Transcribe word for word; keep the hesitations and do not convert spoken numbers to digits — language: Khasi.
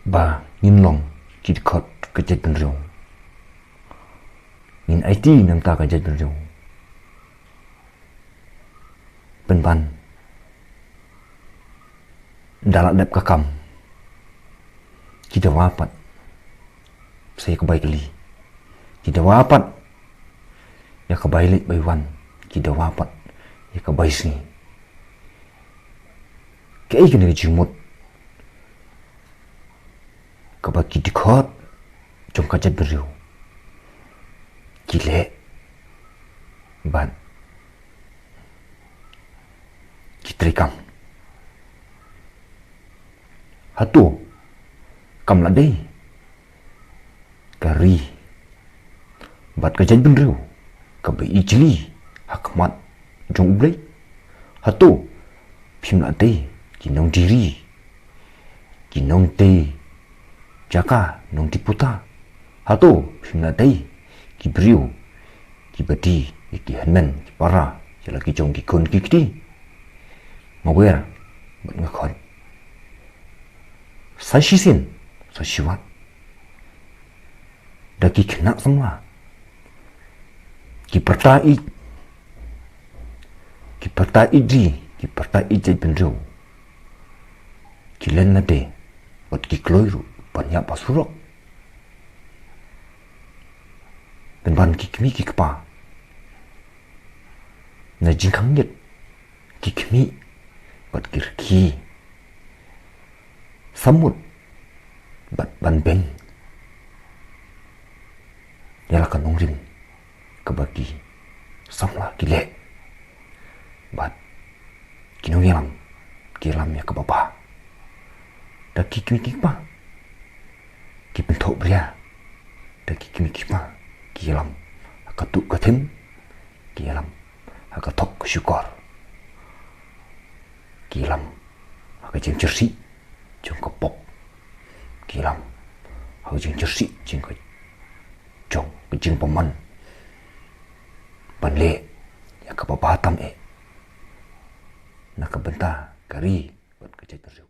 Ba ngin long ki dkhot ka jaitbynriew. Ngin aiti na ka bynta ka jaitbynriew. Pynban da la dep ka kam, ki dawa pat sa ïa ka bai kali. Ki dawa pat ïa ka bai leit bai wan. Ki dawa pat ïa ka bai sngi. Kaei kane ka jingmut kaba ki dkhot jong ka jaitbynriew ki leh bad ki treikam? Hato kam la dei ka ri bad ka jaitbynriew kaba ijli ha khmat jong U Blei? Hato phim la dei ki nongdie ri, ki nongtei jaka, nongtei puta? Hato phim la dei ki briew kiba die ïa ki hynmen ki para, ïa la ki jong ki khun ki kti? Nga wer bad nga khot sa shisien sa shiwat da ki khynnah samla, ki pyrta ïeit, ki pyrta ïeit ri, ki pyrta ïeit jaitbynriew, ki len lade bad ki kloi ruh ban ïap ha surok. Pynban ki kmie ki kpa na jingkhang ïit, ki khmih bad ki rkhie samut bad ban beng ïa la ka nongrim kaba ki samla ki leh. Bad ki nongïalam ki ïalam ïa kaba bha. Da ki kmie ki kpa ki pynthohbria, da ki kmie ki kpa ki ïalam ha ka tuh ka thim, ki ïalam ha ka thok ka shukor, ki ïalam ha ka jingjyrsieh jong ka pop, ki ïalam ha ka jingjyrsieh jong ka jong ka jingbymman ban leh ïa kaba bha tam eh na ka bynta ka ri bad ka jaitbynriew.